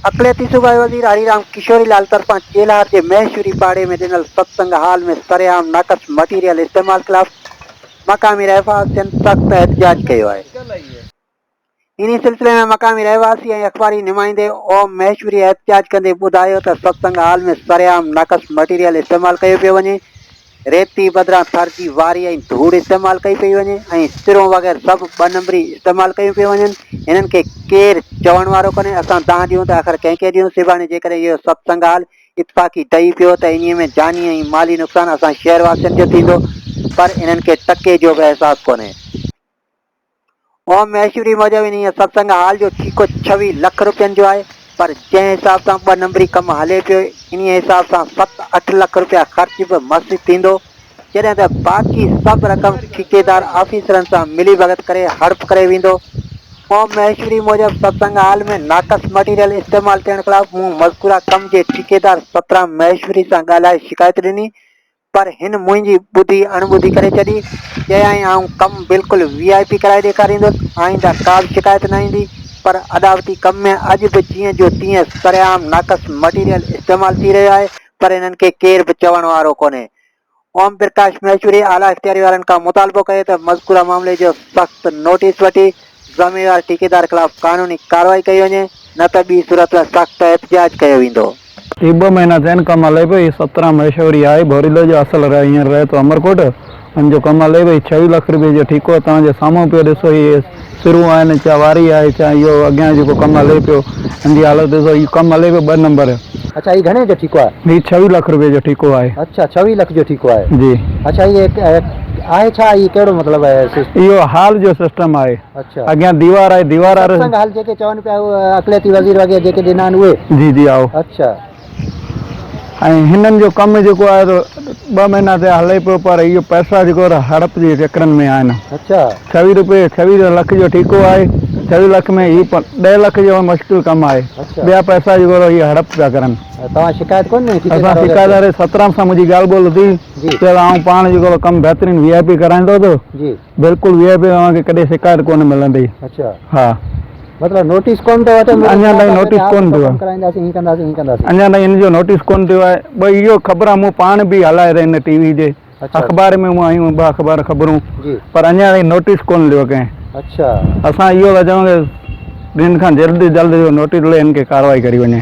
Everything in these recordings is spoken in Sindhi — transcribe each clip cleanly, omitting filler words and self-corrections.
اقليتي صوبائي وزير هري رام ڪشوري لال طرفان چيلهار جي مهيشوري پاڙي ۾ ڏنل ستسنگ هال ۾ سرعام ناقص مٽيريل استعمال خلاف مقامي رهواسين سخت احتجاج ڪيو آهي. انهي سلسلي ۾ مقامي رهواسي ۽ اخباري نمائندي اوم مهيشوري احتجاج ڪندي ٻڌايو ته ستسنگ هال ۾ سرعام ناقص مٽيريل استعمال ڪيو پيو وڃي، ريتي بدران ٿر جي واري ۽ ڌوڙ استعمال ڪئي پئي وڃي ۽ سرون وغيره سڀ ٻه نمبري استعمال ڪيون پيون وڃن. هنن کي ڪير چوڻ وارو ڪونهي. اسان دانهن ڏيون ته آخر ڪنهن کي ڏيون. سڀاڻي جيڪڏهن اهو ستسنگ هال اتفاقي ڊهي پيو ته انهي ۾ جاني ۽ مالي نقصان اسان شهر واسين جو ٿيندو پر انهن کي ٽڪي جو به احساس ڪونهي. اوم مهيشوري موجب انهيء ستسنگ هال جو ٺيڪو ڇويهه لک روپين جو آهي، پر جنهن حساب سان ٻه نمبري ڪم هلي پيو، انهيء حساب سان ست اٺ لک روپيا خرچ به مس ٿيندو، جڏهن ته باقي سڀ رقم ٺيڪيدار آفيسرن سان ملي ڀڳت ڪري هڙپ ڪري ويندو. اوم مهيشوري موجب ستسنگ هال ۾ ناقص مٽيريل استعمال ٿيڻ خلاف مون مذڪوره ڪم جي ٺيڪيدار سترام مهيشوري سان ڳالهائي شڪايت ڏني، پر هن منهنجي ٻڌي اڻ ٻڌي ڪري ڇڏي. چيائين آئون ڪم بلڪل وي آء پي ڪرائي ڏيکاريندس، آئنده ڪا به شڪايت نه ايندي. پر اڏاوتي ڪم ۾ اڄ به جيئن جو تيئن سرعام ناقص مٽيريل استعمال ٿي رهيو آهي، پر انهن کي ڪير به چوڻ وارو ڪونهي. اوم پرڪاش مهيشوري اعليٰ اختياري وارن کان مطالبو ڪيو ته مذڪوره معاملي جو سخت نوٽيس وٺي ذميوار ٺيڪيدار خلاف قانوني ڪارروائي ڪئي وڃي، نه ته ٻي صورت ۾ سخت احتجاج ڪيو ويندو. هي ٻه مهينا ٿيا آهن ڪم هلي پيو هي سترهن مهيشوري آهي ڀوريلو جو اصل رهي هينئر رهي ٿو امرڪوٽ ان جو ڪم هلي پيو هي ڇويهه لک روپيه جو ٺيڪو آهي توهان جي سامهون پيو ڏسو هي سرون آهن چا واري آهي چا اهو اڳيان جيڪو ڪم هلي پيو ان جي حالت ڏسو هي ڪم هلي پيو ٻه نمبر. اڇا هي گهڻي جو ٺيڪو آهي. هي ڇويهه لک روپيه جو ٺيڪو آهي. اڇا ڇويهه لک جو ٺيڪو آهي. جي. اڇا هي آهي ڇا هي ڪهڙو مطلب آهي. اهو هال جو سسٽم آهي. اڇا. اڳيان ديوار آهي ديوار وارو. ستسنگ هال جيڪي چون پيا اهي اقليتي وزير وغيره جيڪي ڏنا آهن اهي. جي جي آئو. اڇا. ۽ هنن جو ڪم جيڪو آهي سو ٻه مهينا ٿيا هلي پيو پر اهو پئسا جيڪو آهي هڙپ جي چڪرن ۾ آهن. اڇا. ڇويهه روپيه ڇويهه لک جو ٺيڪو آهي ڇويهه لک ۾ هي ڏهه لک جو مشڪل ڪم آهي ٻيا پئسا جيڪو آهي هي هڙپ پيا ڪرن. توهان شڪايت ڪونه ڏني ٺيڪيدار اسان وغيره کي؟ شڪايت واري سترام سان منهنجي ڳالهه ٻولهه ٿي چيو آئون پاڻ جيڪو ڪم بهترين وي آء پي ڪرائيندو ٿو. جي. بلڪل وي آء پي اوهان کي ڪڏهن شڪايت ڪونه ملندي. اڇا. ها. مطلب نوٽيس ڪونه ٿو اچي اڃا تائين نوٽيس ڪونه ٿيو آهي. ڪرائينداسين هي ڪنداسين هي ڪنداسين. اڃا تائين ان جو نوٽيس ڪونه ٿيو آهي. ٻه اهو خبران مون پاڻ به هلائي رهي هن ٽي وي جي اخبار ۾ مون آيون ٻه اخبار خبرون پر اڃا تائين نوٽيس ڪونه ليو ڪنهن. اڇا. اسان اهو ٿا چئون ته ٻين کان جلد جلد اهو نوٽيس لي هن کي ڪارروائي ڪري وڃي.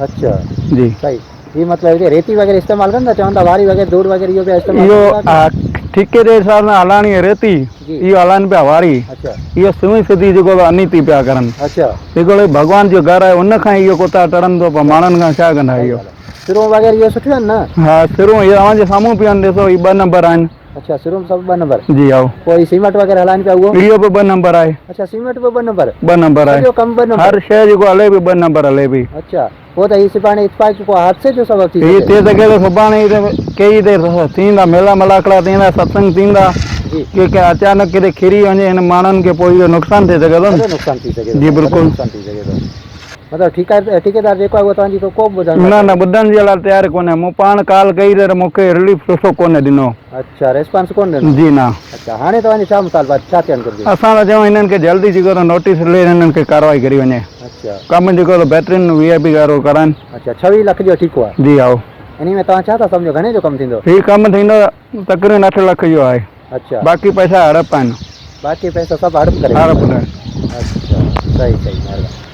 اڇا. جي. صحيح. هي مطلب هتي ريتي وغيره استعمال ڪن ٿا چون ٿا واري وغيره ڌوڙ وغيره اهو پيا استعمال اهو ٺيڪي جي حساب سان هلائڻي آهي ريتي اهو هلائن پيا واري اهو سنئين سڌي جيڪو به انيتي پيا ڪرن جيڪو ڀڳوان جو گهر آهي ان کان اهو ڪتا ٽڙن ٿو پر ماڻهن کان ڇا ڪندا اهو سرون وغيره اهي سٺيون آهن نه ها سرون اهي اوهان جي سامهون پيون آهن ڏسو هي ٻه نمبر آهن اڇا سرون سڀ ٻه نمبر جي هائو پوء هي سيمٽ وغيره هلائن پيا اهو اهو به ٻه نمبر آهي اڇا سيمٽ به ٻه نمبر ٻه نمبر آهي سڄو ڪم ٻه نمبر هر شيء جيڪو هلي پئي ٻه نمبر هلي پئي اڇا پوء ته هي سڀاڻي اتفاقي ڪو حادثي جو سبب ٿي هي سگهي ٿي سگهي ٿو سڀاڻي هي ته ڪيئي تي ٿيندا ميلا ملاکڙا ٿيندا ستسنگ ٿيندا ڪي ڪي اچانڪ ڪٿي کري وڃي هن ماڻهن کي پوء اهو نقصان ٿي سگهي ٿو نه وڏو نقصان ٿي سگهي ٿو جي بلڪل نقصان ٿي سگهي ٿو مطلب ٺيڪيدار جيڪو آهي اهو توهان جي ڪو به ٻڌڻ نه نه ٻڌڻ جي لاء تيار ڪونهي مون پاڻ ڪال ڪئي ته مون کي رليف سٺو ڪونهي ڏنو. اڇا ريسپانس ڪونه ڏنو. جي نه. اڇا هاڻي توهان جو ڇا مطالبو آهي ڇا ٿيڻ گهرجي. اسان ٿا چئون هنن کي جلدي جيڪو ته نوٽيس لي هنن کي ڪارروائي ڪري وڃي. اڇا. ڪم جيڪو ته بهترين وي آء پي وارو ڪرائن. اڇا ڇويهه لک جو ٺيڪو آهي. جي هائو. انهي ۾ توهان ڇا ٿا سمجهو گهڻي جو ڪم ٿيندو. هي ڪم ٿيندو تقريبن اٺ لک جو آهي. اڇا. باقي پئسا هڙپ آهن. باقي پئسا سڀ هڙپ ڪري هڙپ ڪري. اڇا صحيح صحيح مهرباني.